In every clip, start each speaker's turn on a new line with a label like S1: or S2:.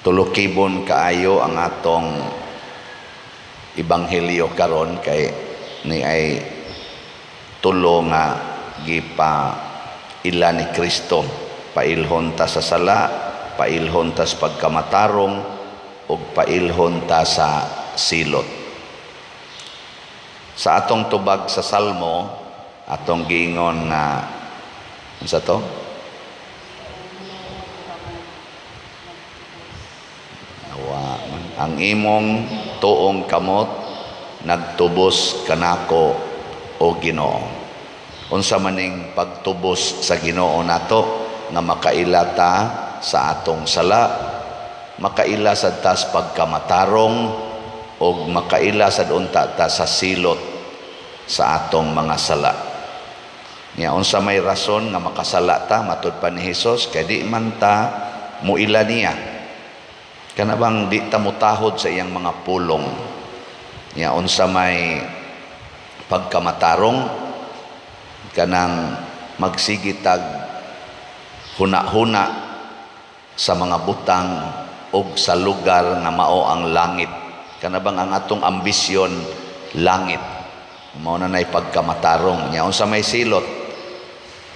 S1: Tulukibon kaayo ang atong ebanghelyo karon kay ni ay tulo nga gipa ila ni Kristo: pailhon ta sa sala, pailhon ta sa pagkamatarong, ug pailhon ta sa silot. Sa atong tubag sa Salmo, atong giingon nga unsa to? Awa man. Ang imong tuong kamot nagtubos kanako, o Ginoo. Unsa maning pagtubos sa Ginoo nato nga makaila ta sa atong sala, makaila sad ta sa pagkamatarong, ug makaila sad unta ta sa silot sa atong mga sala? Nya unsa may rason nga makasala ta? Matud pa ni Hesus, kay di man ta muila niya. Kana bang di ta mutahod sa iyang mga pulong. Nya unsa may pagkamatarong? Kanang magsigitag huna-huna sa mga butang og sa lugar nga mao ang langit. Kana bang ang atong ambisyon langit. Mao na nay pagkamatarong. Nya unsa may silot?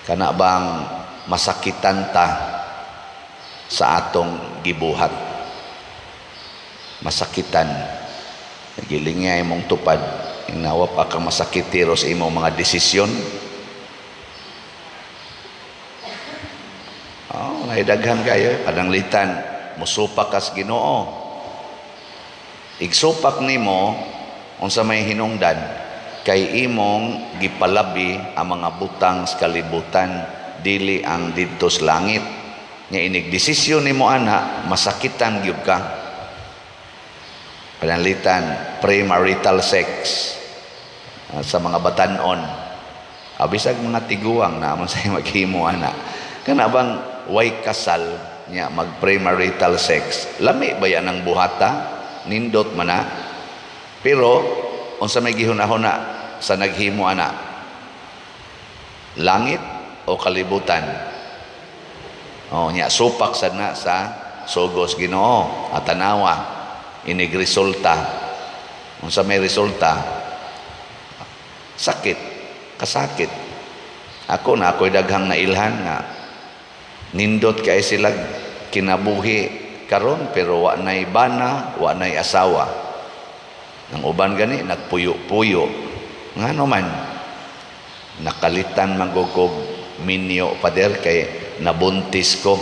S1: Kana bang masakitan ta sa atong gibuhat. Masakitan. Giling nga imong tupad, inawa pa kang masakitiro sa imong mga desisyon. Oh, naidaghan kayo. Pananglitan, musupak kas Ginoo. Igsupak nimo, unsa may hinungdan? Kay imong gipalabi ang mga butang sa kalibutan, dili ang didto sa langit. Nga inig desisyon nimo ana, masakitan gyud ka. Pananglitan, premarital sex sa mga batanon. Abisag mga tiguang na man sa maghimo ana. Kana bang way kasal nya mag premarital sex? Lami ba yan ang buhata? Nindot man na. Pero unsa may gihuna-huna sa naghimo ana? Langit o kalibutan? Oh, nya supak sad na sa sugos Ginoo. Atanawa inig resulta. Unsa may resulta? Sakit, kasakit. Ako na ako'y daghang nailhan nga nindot kay sila kinabuhi karon, pero wa nay bana, wa nay asawa. Ang uban gani nagpuyo-puyo. Ngano man nakalitan manggugog minyo, pader, kay nabuntis ko.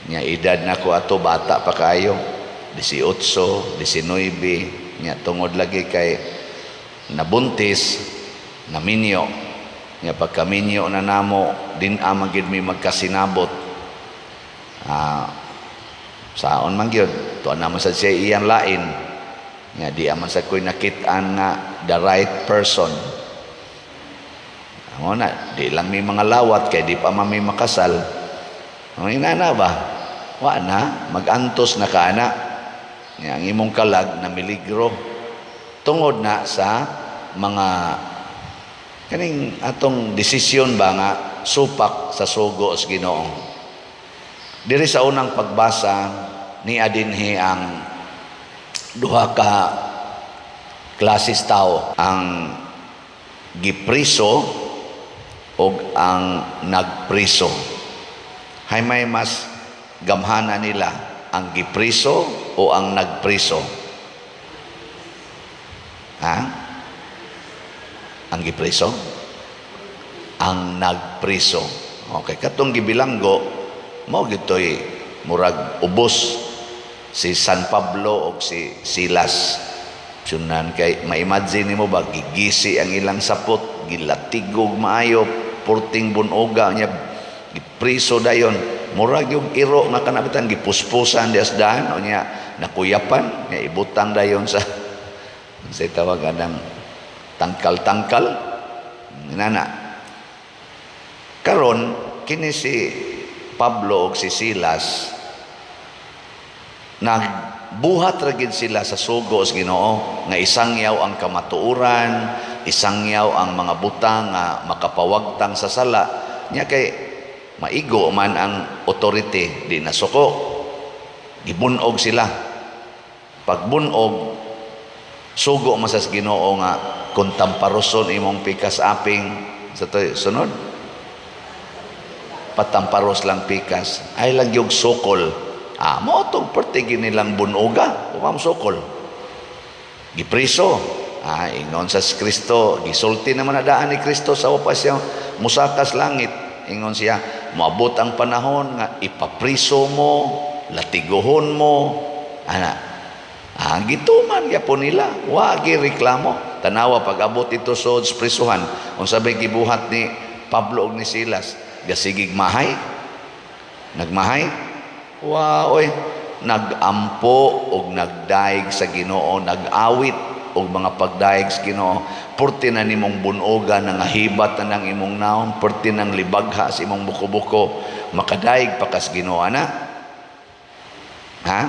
S1: Nya edad na ko ato, bata pa kayo, 18, 19. Nya tungod lagi kay nabuntis, naminyo. Nya pagkaminyo na namo, din man gid mi magkasinabot. Saon man gyud, tuan naman sa siya iyang lain. Nya di man sa ko'y nakit-an nga the right person. Amo na, di lang may mga lawat kay di pa man mi makasal. Ang inana ba? Wa na, magantos na ka ana. Nya ang imong kalag na miligro. Tungod na sa mga kaning atong desisyon ba nga supak sa sugo sa Ginoo. Diri sa unang pagbasa ni adinhi ang duha ka klases tao, ang gipriso ug ang nagpriso. Hay may mas gamhana nila, ang gipriso o ang nagpriso? Ha? Ang gipriso? Ang nagpriso. Okay, katong gibilanggo mao gitoy murag ubos si San Pablo o si Silas. Sunan kay ma-imagine nimo ba, gigisi ang ilang sapot, gilatigog maayo, purting bunoga niya, gipriso dayon. Murag yung iro nga kanabitan gipuspusan di asdahan o niya nakuyapan, niya ibutang dayon sa sa tawag anang tangkal-tangkal nana. Karon kini si Pablo ug si Silas, nagbuhat ra gid sila sa sugo sa Ginoo nga isangyaw ang kamatuoran, isangyaw ang mga butang nga makapawagtang sa sala. Nya kay maigo man ang authority, di nasuko. Gibunog sila. Pagbunog, sugo man sa Ginoo nga kung tamparoson imong pikas aping sa to, sunod patamparos lang pikas ay lang yung sukol. Ah, mo tong perti nilang bunoga umam sukol, gipriso. Ah, ingon sa Kristo, gisulti naman na daan ni Kristo sa upa siya musakas langit. Ingon siya, moabot ang panahon nga ipapriso mo, latiguhon mo, ana. Ah, gituman gyapon nila, wa gi reklamo. Tanawa pag abot ito sa prisuhan, unsa bay gibuhat ni Pablo ug ni Silas? Gasigig mahay? Nagmahay? Wa oy, nagampo og nagdaig sa Ginoo, nag-awit og mga pagdaig sa Ginoo. Purti na nimong bunoga, nangahibat na ng imong naon, purti nang libagha sa imong buko-buko, makadaig pa kas Ginoo ana. Ha?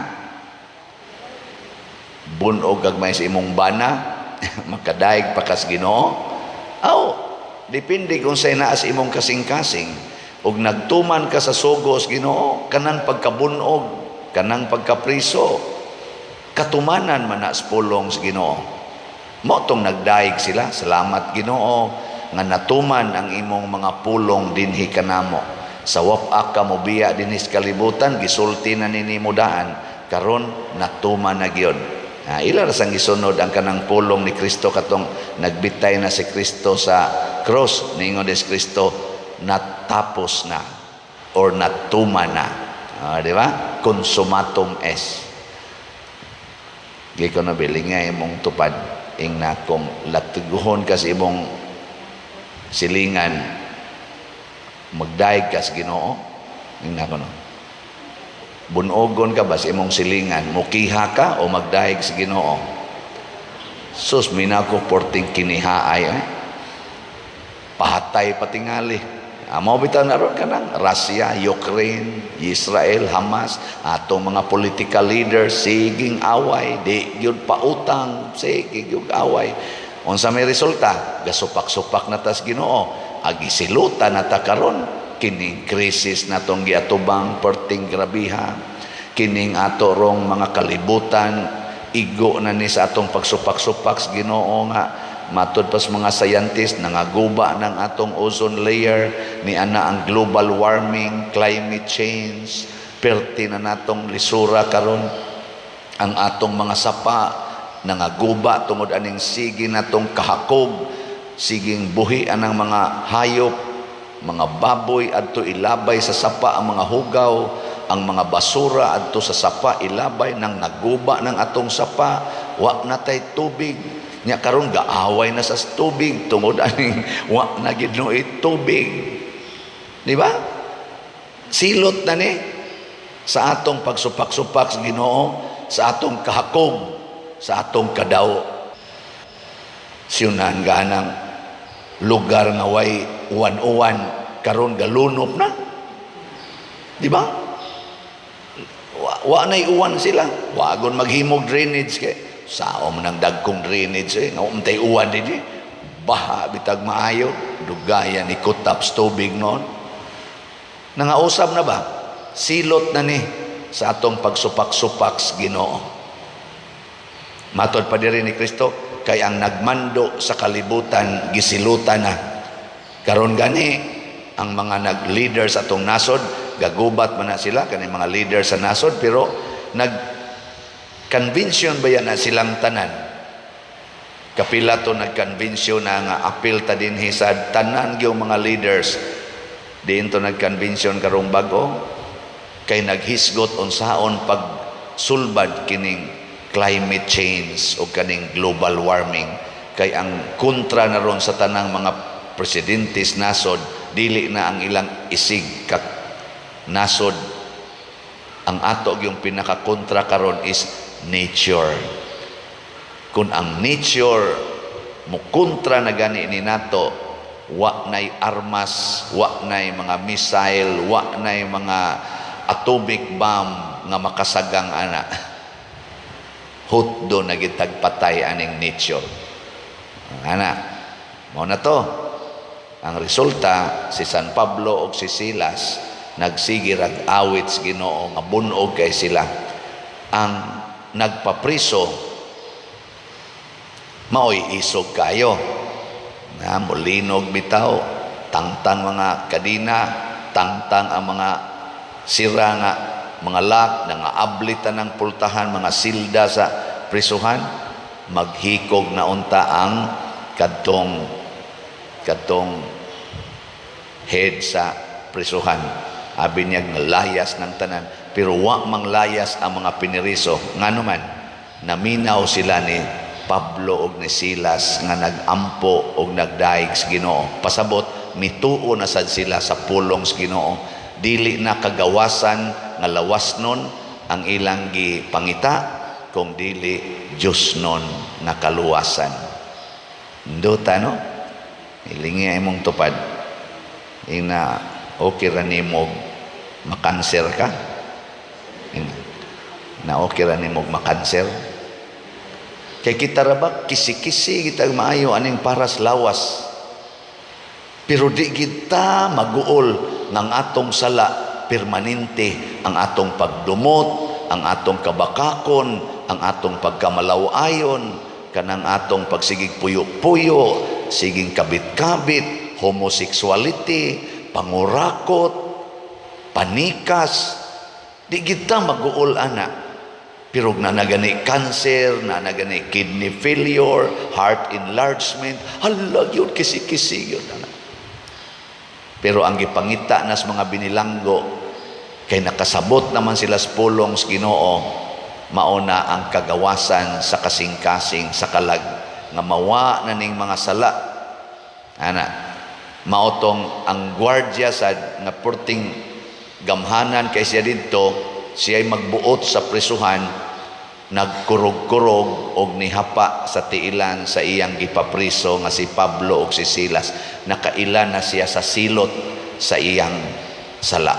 S1: Bunog gagmay sa imong bana, makadaig pa kas Ginoo. Aw, depende kung sa naa sa imong kasing-kasing. Ug nagtuman ka sa sugos Ginoo, kanang pagkabunog, kanang pagkapriso, katumanan man na sa pulong sa Ginoo. Mo tong nagdaig sila, "Salamat Ginoo nga natuman ang imong mga pulong dinhi kanamo. Sa wap ka mo biya dinhi sa kalibutan, gisulti na nimo daan, karon natuman na gyud." Ah, ila ra sang gisunod ang kanang pulong ni Kristo katong nagbitay na si Kristo sa cross, niingon des Kristo, "Natapos na" or "Natuman na." Ah, di ba? Consummatum est. Gi ko na biling nga imong tupad ing nakong latiguhon ka sa imong silingan, magdaig ka sa Ginoo? Ing nako no, bunogon ka ba sa imong silingan, mukiha ka o magdaig sa Ginoo? Sus, minako porting kinihaay eh. Pahatay patingali. Amo bitaw na ron kanang Russia, Ukraine, Israel, Hamas, atong mga political leaders siging away, di gyud pautang, sige gyud away. Unsa may resulta? Gasupak-supak na tas Ginoo. Agi silutan na ta karon kining krisis natong giatubang perting grabiha. Kining ato rong mga kalibutan igo na ni sa atong pagsupak-supak sa Ginoo nga matud pa sa mga scientist nangaguba ng atong ozone layer ni ana ang global warming, climate change, perti na natong lisura karon. Ang atong mga sapa nangaguba tungod aning sige natong kahakog, siging buhi anang mga hayop, mga baboy adto ilabay sa sapa ang mga hugaw, ang mga basura adto sa sapa ilabay, nang naguba ng atong sapa, wa na tay tubig. Nya karon gaaway na sa tubig tungod aning wa na gid no tubig. Di ba? Silot na ni sa atong pagsupak-supak sa Ginoo, sa atong kahakog, sa atong kadaw. Siyunan ganang lugar nga way uwan-uwan karon galunop na. Di ba? Wa na'y uwan sila. Wagon maghimog drainage kay sao man ang dagkong drainage eh. Nga untay uwan dinhi. Baha bitag maayo, dugayan ni kutaps tubig noon. Nangausab na ba? Silot na ni sa atong pagsupak-supak sa Ginoo. Matod pa diri ni Kristo, kay ang nagmando sa kalibutan gisilutan na. Karon gani ang mga nag-leader sa atong nasod, gagubat man na sila kani mga leader sa nasod, pero nag convention ba yan na silang tanan? Kapila to nag-convention na nga apil ta dinhi sa tanan gyud mga leaders? Diin to nag-convention karong bag-o kay naghisgot unsaon pag sulbad kining climate change o kaning global warming, kay ang kontra na ron sa tanang mga presidentes nasod dili na ang ilang isig ka nasod. Ang ato yung pinakakontra karon is nature. Kung ang nature mukontra na gani ni nato, wa nay armas, wa nay mga missile, wa nay mga atomic bomb nga makasagang ana. Hutdo na gitagpatay aning nature ana. Mo na to ang resulta, si San Pablo ug si Silas nagsige rag awit sa Ginoo nga bunog kay sila. Ang nagpapriso maoy isog kayo na molinog bitaw, tangtang mga kadina, tangtang ang mga sira nga mga lock, nangaabli ng pultahan, mga silda sa prisuhan. Maghikog na unta ang kadtong head sa prisuhan. Abi niya nga layas ng tanan, pero wa mang layas ang mga piniriso. Ngano man, naminaw sila ni Pablo og ni Silas nga nagampo og nagdaig sa Ginoo. Pasabot, mituo na sad sila sa pulong sa Ginoo. Dili na kagawasan nga lawas nun ang ilang gipangita, kung dili Diyos nun nga kaluwasan. Nduta, no? Ilingi imong tupad. Ina, okay ra nimo makanser ka? Ina, na okay ra nimo makanser? Kay kita ra ba, kisi-kisi kita maayo aning paras lawas. Pero di kita maguol ng atong sala permanente ang atong pagdumot, ang atong kabakakon, ang atong pagkamalaw-ayon, kanang atong pagsigig puyo-puyo, siging kabit-kabit, homosexuality, pangurakot, panikas. Di kita maguol ana. Pero na nagani cancer, na nagani kidney failure, heart enlargement, hala yun, kisi-kisi yun. Ana. Pero ang gipangita nas mga binilanggo, kay nakasabot naman sila sa pulong sa Ginoo, mauna ang kagawasan sa kasing-kasing, sa kalag, nga mawa na ning mga sala. Ana, maotong ang gwardya sa nga purting gamhanan kay siya didto, siya'y magbuot sa prisuhan, nagkurog-kurog og nihapa sa tiilan sa iyang gipapriso nga si Pablo og si Silas. Nakaila na siya sa silot sa iyang sala.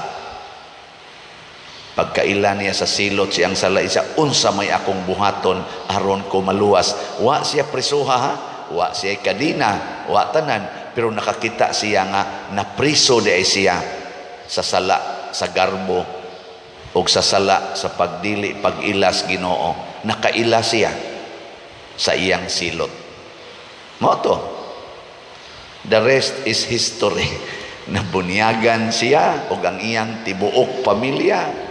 S1: Pagkaila niya sa silot siyang sala, isa, "Unsa may akong buhaton aron ko maluwas?" Wa siya prisuha ha, wa siya kadina, wa tanan, pero nakakita siya nga napriso di ay siya sa sala sa garbo o sa sala sa pagdili pag-ilas Ginoo. Nakaila siya sa iyang silot. Mao to, the rest is history. Nabunyagan siya og ang iyang tibuok pamilya.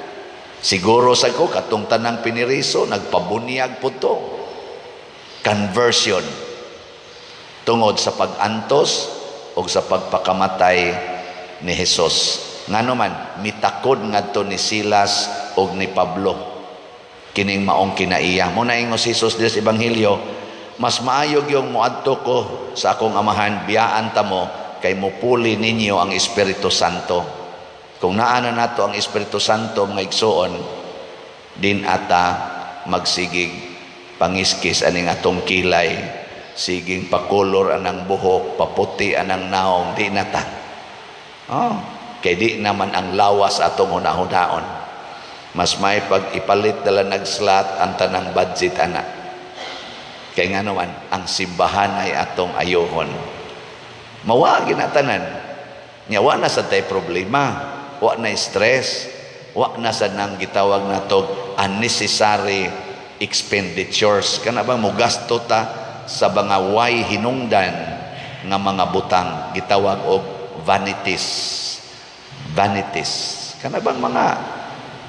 S1: Siguro sa ko, katong tanang piniriso nagpabunyag po to, conversion tungod sa pag-antos o sa pagpakamatay ni Jesus. Ngano man, mitakod ngadto ni Silas og ni Pablo kining maong kinaiya mo. Naingon si Jesus sa ebanghelyo, "Mas maayo yung moadto ko sa akong Amahan, biyaan ta mo kay mupuli ninyo ang Espiritu Santo." Kung naa na nato ang Espiritu Santo, mga igsuon, din ata magsigig pangiskis aning atong kilay, siging pakulor anang buhok, paputi anang naong, di na ta. Oh, kay di naman ang lawas atong hunahunaon. Mas may pag ipalit dala nagslot ang tanang budget ana. Kay nga naman, ang simbahan ay atong ayohon. Mawa ginatanan. Nya wa na sa tay problema, wa na stress, wa na sa nang gitawag nato unnecessary expenditures. Kana bang mugasto ta sa mga way hinungdan nga mga butang, gitawag og vanities. Vanities. Kana bang mga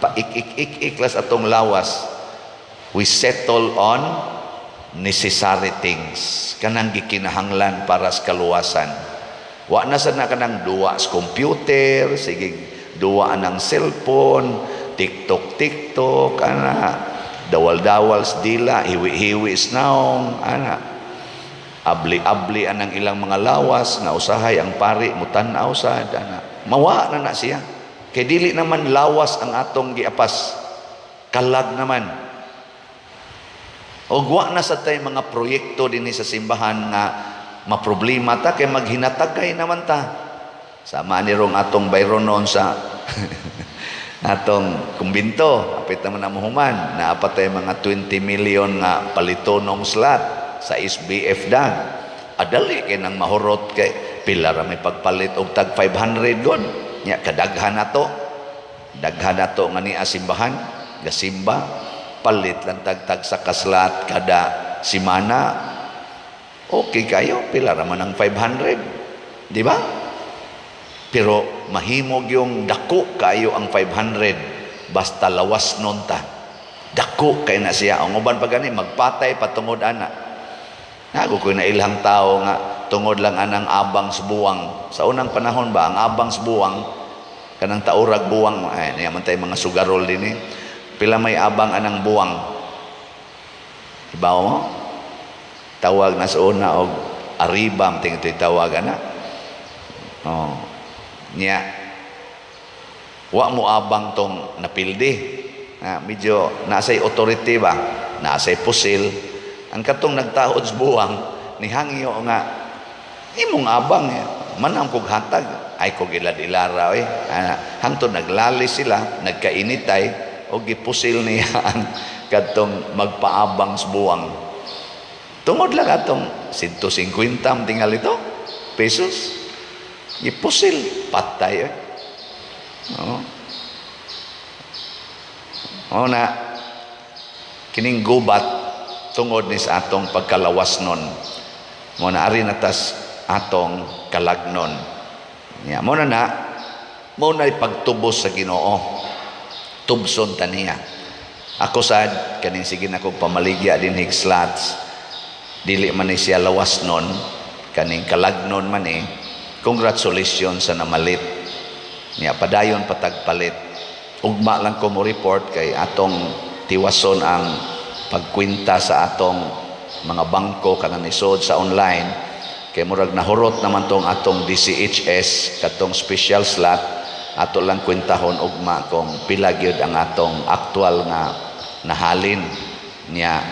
S1: paik-ik-ik las atong lawas. We settle on necessary things. Kanang gikinahanglan para sa kaluwasan. Wa na sa na kanang duwa sa computer, sige duwa ng cellphone, TikTok TikTok ana, dawal-dawal sa dila, hiwi-hiwi sa naong, ana. Abli-abli anang ilang mga lawas nga usahay ang pari mutan-aw sad ana. Mawa na na siya. Kay dili naman lawas ang atong giapas. Kalag naman. Og wa na sa tay mga proyekto dinhi sa simbahan nga maproblema ta kay maghinatagay naman ta. Sama ni rong atong bayronon sa atong kumbinto, apit naman na muhuman, naa pa tay mga 20 million nga palitonong slot sa SBF dag. Adali kay nang mahurot kay pila ra may pagpalit og tag 500 gon. Nya kadaghan na to. Daghan na to nga niya simbahan, gasimba. Palit lang tagtag sa ka slot kada simana. Okay kayo, pila raman ang 500. Di ba? Pero mahimog yung dako kayo ang 500 basta lawas nun ta. Dako kay na siya. Ang uban pa gani magpatay patungod ana. Nago ko na ilang tao nga tungod lang anang abang sa buwang. Sa unang panahon ba, ang abang sa buwang, kanang taurag buwang, ay, niya man tayo mga sugarol din eh. Pila may abang anang buwang? Ibaw mo? Tawag na sa una og arriba, tingin ito'y tawag ana. Oh. Niya, wa mo abang tong napildi. Na, medyo nasay authority ba? Nasay pusil. Ang katong nagtaod sa buwang, ni hangyo nga, imong abang, eh. Manam kog hatag. Ay kog ilad-ilara, oy. Ana, hangtod naglali sila, nagkainitay, o gipusil niya ang katong magpaabang sa buwang. Tungod lang atong 150 tingal ito, pesos. Gipusil, patay. Eh. Oo. Oo na, kining gubat tungod ni sa atong pagkalawas nun. Mo na ari na tas atong kalagnon. Ya, mo na na, mo na pagtubos sa Ginoo. Tubson ta niya. Ako sad kaning sige na kog pamaligya din hig slots. Dili man ni siya lawas nun, kaning kalagnon man eh. Congratulations sa namalit. Niya padayon patagpalit. Ugma lang ko mo report kay atong tiwason ang pagkwenta sa atong mga bangko kanang nisod sa online kay murag nahurot naman tong atong DCHS, katong special slot. Ato lang kwentahon ugma kung pila gyud ang atong aktual nga nahalin. Niya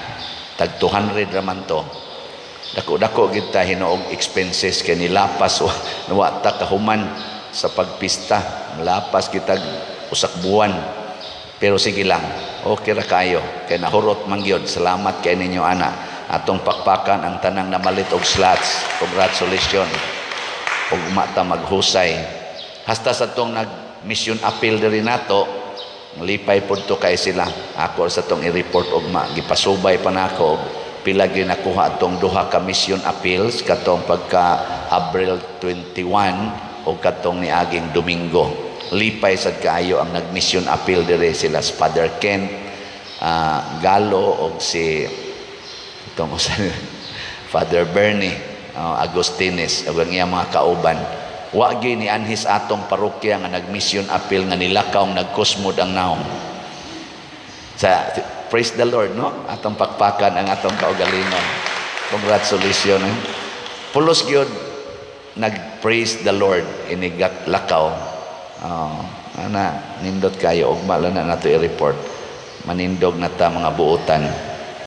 S1: tag 200 ra man to. Dako-dako gid ta hinuog expenses kay nilapas, wa ta kahuman sa pagpista, lapas kitag usak buwan. Pero sige lang, okay ra kayo kay nahurot man gyud. Salamat kay ninyo ana. Atong pakpakan ang tanang namalit og slots. Congratulations. Ug ta maghusay hasta sa tong nag mission appeal diri nato. Lipay pud to kay sila. Ako sa tong i-report ugma, gipasubay pa nako og pila gyud nakuha atong duha ka mission appeals, katong pagka Abril 21 o katong niaging Domingo. Lipay sad kaayo ang nag-mission appeal dire, sila si Father Kent Galo og si itong usa, Father Bernie Agustines ug ang iyang mga kauban. Wa gyud ni anhis atong parokya nga nag-mission appeal nga nilakaw, nagkusmod ang naong sa. Praise the Lord, no? Atong pakpakan ang atong kaugalingon. Congratulations, eh. Pulos gyud nag-praise the Lord inig lakaw. Oh, ana, nindot kayo. Ugma lang na nato i-report. Manindog na ta mga buotan.